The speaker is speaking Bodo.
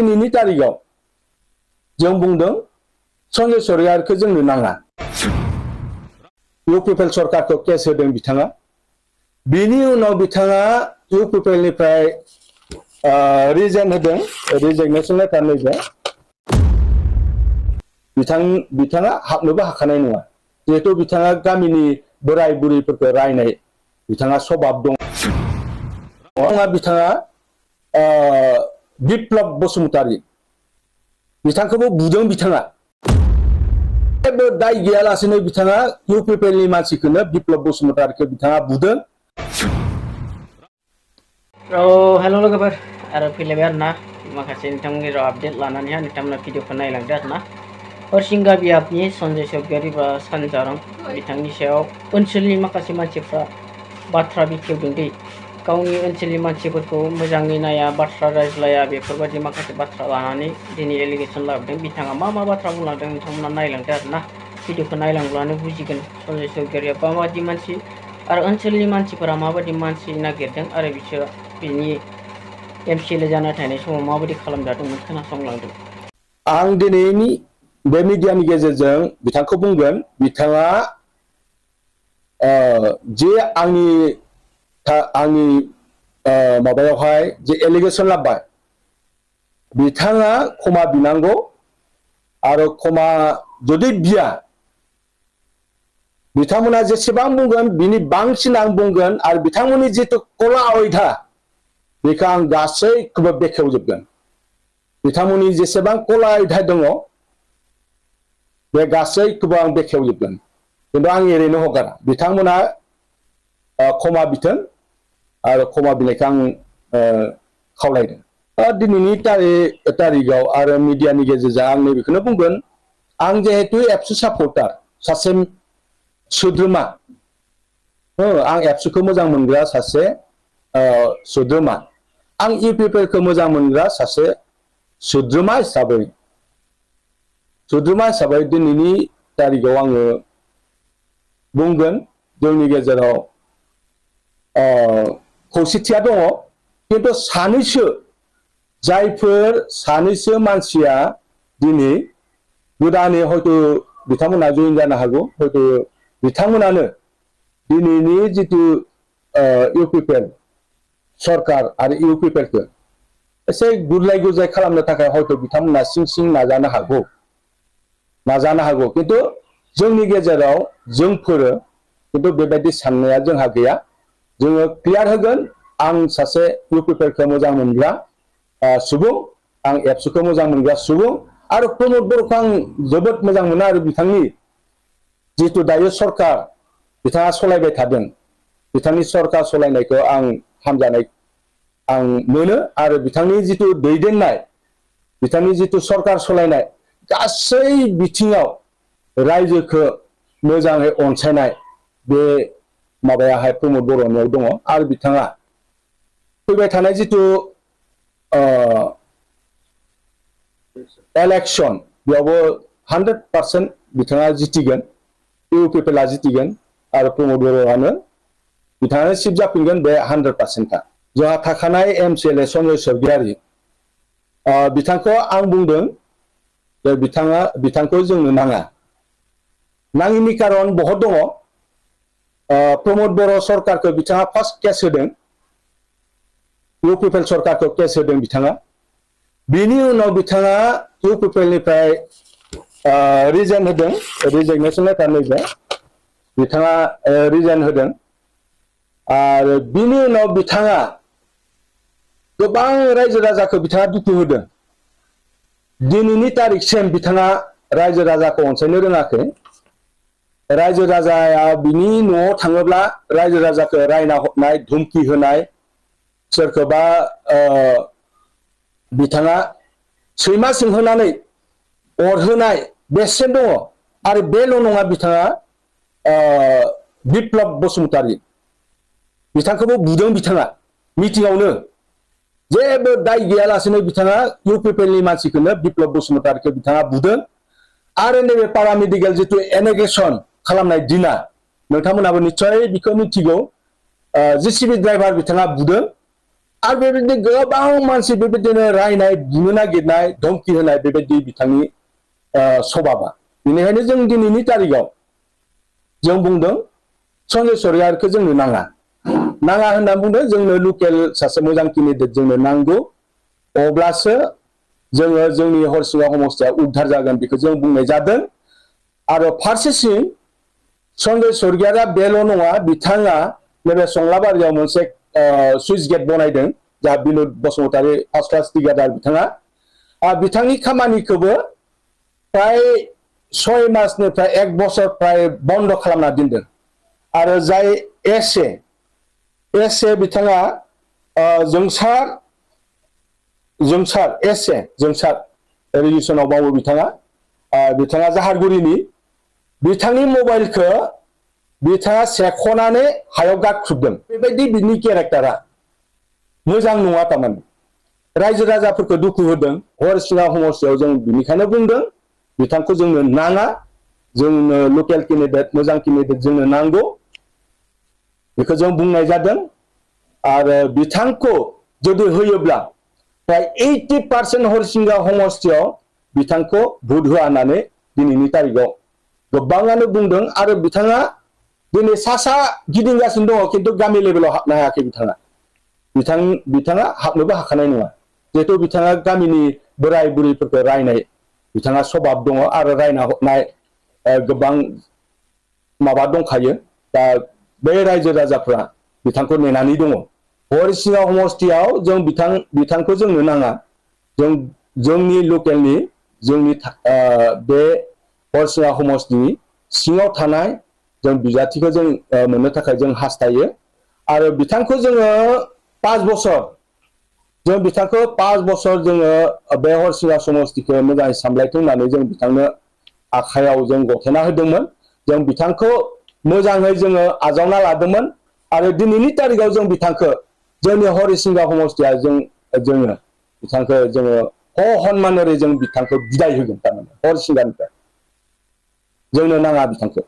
दिनैनि तारिखाव जों बुंदों संजय सरकारखौ जोंनो नाङा इउपिपिएल सरकारखौ केस होदों बिथाङा बेनि उनाव बिथाङा इउपिपिएलनिफ्राय रिजाइन होदों रिजिगनेसन लेटार होदों बिथाङा हाबनोबो हाखानाय नङा जिहेतु बिथाङा गामिनि बोराय बुरैफोरखौ रायनाय बिथाङा सभाब दं बिथाङा बिप्लब बसुमतारी बिथांखौबो बुदों बिथाङा जेबो दाय गैयालासेनो बिथाङा इउपिपिएलनि मानसिखौनो बिप्लब बसुमतारीखौ बिथाङा बुदों हेल' लोगोफोर आरो फैलायबाय आरोना माखासे नोंथांमोननि आपडेट लानानैहाय नोंथांमोना भिडिअखौ नायलांदो आरोना हरसिंगा बियाबनि सन्जय सरगियारि बा सानजारां बिथांनि सायाव ओनसोलनि माखासे मानसिफ्रा बाथ्रा बेखेवदों दि गावनि ओनसोलनि मानसिफोरखौ मोजाङै नाया बाथ्रा रायज्लाया बेफोरबायदि माखासे बाथ्रा लानानै दिनै एलिगेसन लाबोदों बिथाङा मा बाथ्रा बुंलांदों नोंथांमोना नायलांदो आरोना भिडिअखौ नायलांब्लानो बुजिगोन सन्जय सरगियारिया माबायदि मानसि आरो ओनसोलनि मानसिफोरा माबायदि मानसि नागिरदों आरो बिसोर बिनि एमसिएलए जाना थानाय समाव माबायदि खालामजादोंमोन खोनासंलांदों आं दिनैनि बे मिडियानि गेजेरजों बिथांखौ बुंगोन बिथाङा जे आंनि माबायावहाय जे एलिगेसन लाबबाय बिथाङा क्षमा बिनांगौ आरो क्षमा जुदि बिया बिथांमोना जेसेबां बुंगोन बिनि बांसिन आं बुंगोन आरो बिथांमोननि जितु कला अयधा बेखौ आं गासैखौबो बेखेवजोबगोन बिथांमोननि जेसेबां कला अयधा दङ बे गासैखौबो आं बेखेवजोबगोन खिन्थु आं ओरैनो हगारा बिथांमोना क्षमा बिथों आरो क्षमा बिनायखौ आं खावलायदों दिनैनि तारिखाव आरो मिडियानि गेजेरजों आं नैबेखौनो बुंगोन आं जिहेतु एबसु सापर्टार सासे सोद्रोमा आं एबसुखौ मोजां मोनग्रा सासे सोद्रोमा आं इउपिपिएलखौ मोजां मोनग्रा सासे सोद्रोमा हिसाबै दिनैनि तारिखाव आङो बुंगोन जोंनि गेजेराव खौसेथिया दङ खिन्थु जायफोर सानैसो मानसिया दिनै गोदानै हयथ' बिथांमोना जइन जानो हागौ हयथ' बिथांमोनानो दिनैनि जितु इउपिपिएल सरकार आरो इउपिपिएलखौ एसे गुरलाय गुजाय खालामनो थाखाय हयथ' बिथांमोना सिं नाजानो हागौ खिन्थु जोंनि गेजेराव जोंफोरो खिन्थु बेबायदि साननाया जोंहा गैया जोङो क्लियार होगोन आं सासे इउपिपिएलखौ मोजां मोनग्रा सुबुं आं एबसुखौ मोजां मोनग्रा सुबुं आरो प्रमद बर'खौ आं जोबोद मोजां मोनो आरो बिथांनि जितु दायो सरकार बिथाङा सलायबाय थादों बिथांनि सरकार सलायनायखौ आं हामजानाय आं मोनो आरो बिथांनि जितु दैदेननाय बिथांनि जितु सरकार सलायनाय गासै बिथिङाव रायजोखौ मोजाङै अनसायनाय बे माबायाहाय प्रमद बर'नियाव दङ आरो बिथाङा फैबाय थानाय जितु इलेक्शन बेयावबो 100% बिथाङा जितिगोन इउपिपिएलआ जितिगोन आरो प्रमद बर'आनो बिथाङानो चिफ जाफिनगोन बे 100%खा जोंहा थाखानाय एमसिएलए सन्जय सरगियारि बिथांखौ आं बुंदों जे बिथांखौ जोंनो नाङा नाङिनि कारन बहुत दङ प्रमद बर' सरकारखौ बिथाङा फार्स्ट केस होदों इउपिपिएल सरकारखौ केस होदों बिथाङा बेनि उनाव बिथाङा इउपिपिएलनिफ्राय रिजाइन होदों रिजिगनेसन लेटार होदों बिथाङा रिजाइन होदों आरो बिनि उनाव बिथाङा गोबां रायजो राजाखौ बिथाङा दुखु होदों दिनैनि तारिखसिम बिथाङा रायजो राजाखौ अनसायनो रोङाखै रायजो राजाया बिनि न'आव थाङोब्ला रायजो राजाखौ रायना हरनाय धुमखि होनाय सोरखौबा बिथाङा सैमा सोंहोनानै अरहोनाय बेसेन दङ आरो बेल' नङा बिथाङा बिप्लब बसुमतारी बिथांखौबो बुदों बिथाङा मिटिंआवनो जेबो दाय गैयालासेनो बिथाङा इउपिपिएलनि मानसिखौनो बिप्लब बसुमतारीखौ बिथाङा बुदों आरो नैबे पारामेडिकेल जितु एनेगेसन खालामनाय दिना नोंथांमोनाबो निस्सय बेखौ मिथिगौ जेसिबि ड्राइभार बिथाङा बुदों आरो बेबायदि गोबां मानसि बेबायदिनो रायनाय बुनो नागिरनाय धमकी होनाय बेबायदि बिथांनि सभाबा बेनिखायनो जों दिनैनि तारिखाव जों बुंदों सन्जय सरयारखौ जोंनो नाङा होनना बुंदों जोंनो लकेल सासे मोजां केन्डिडेट जोंनो नांगौ अब्लासो जोङो जोंनि हरिसिंगा समस्तिया उद्धार जागोन बेखौ जों बुंनाय जादों आरो फारसेथिं सन्जय सरगियारा बेल' नङा बिथाङा नैबे संलाबारियाव मोनसे सुइस गेट बनायदों जा बिनुद बसुमतारी फार्स्ट क्लास टिकेटार बिथाङा बिथांनि खामानिखौबो प्राय 6 मासनिफ्राय 1 बोसोर प्राय बन्द खालामना दोनदों आरो जाय एसे बिथाङा जोंसार रेजिस्ट्रेसनाव मावो बिथाङा जाहारगुरिनि बिथांनि मबाइलखौ बिथाङा सेख'नानै हायाव गाख्रुबदों बेबायदि बिनि केरेक्टारा मोजां नङा थारमाने रायजो राजाफोरखौ दुखु होदों हरिसिंगा समस्तियाव जों बिनिखायनो बुंदों बिथांखौ जोंनो नाङा जोंनो लकेल केन्डिडेट मोजां केन्डिडेट जोंनो नांगौ बेखौ जों बुंनाय जादों आरो बिथांखौ जुदि होयोब्ला प्राय 80% हरिसिंगा समस्तियाव बिथांखौ भोट होआ होननानै दिनैनि तारिखाव गोबाङानो बुंदों आरो बिथाङा दिनै सा गिदिंगासिनो दङ खिन्थु गामि लेभेलाव हाबनो हायाखै बिथाङा हाबनोबो हाखानाय नङा जिहेथु बिथाङा गामिनि बोराय बुरैफोरखौ रायनाय बिथाङा सभाब दङ आरो रायना हरनाय गोबां माबा दंखायो दा बे रायजो राजाफ्रा बिथांखौ नेनानै दङ हरिसिंगा समस्तियाव जों बिथांखौ जोंनो नाङा जोंनि लकेलनि जोंनि बे हरिसिंगा समस्तिनि सिङाव थानाय जों बिजाथिखौ जों मोननो थाखाय जों हास्थायो आरो बिथांखौ जोङो 5 बोसोर जों बिथांखौ 5 बोसोर जोङो बे हरिसिंगा समस्तिखौ मोजाङै सामलायथों होननानै जों बिथांनो आखायाव जों गथायना होदोंमोन जों बिथांखौ मोजाङै जोङो आजावना लादोंमोन आरो दिनैनि तारिखाव जों बिथांखौ जोंनि हरिसिंगा समस्तिया जोङो बिथांखौ जोङो सन्मानरै जों बिथांखौ बिदाय होगोन थारमाने हरिसिंगानिफ्राय जोंनो नाङा बिथांखौ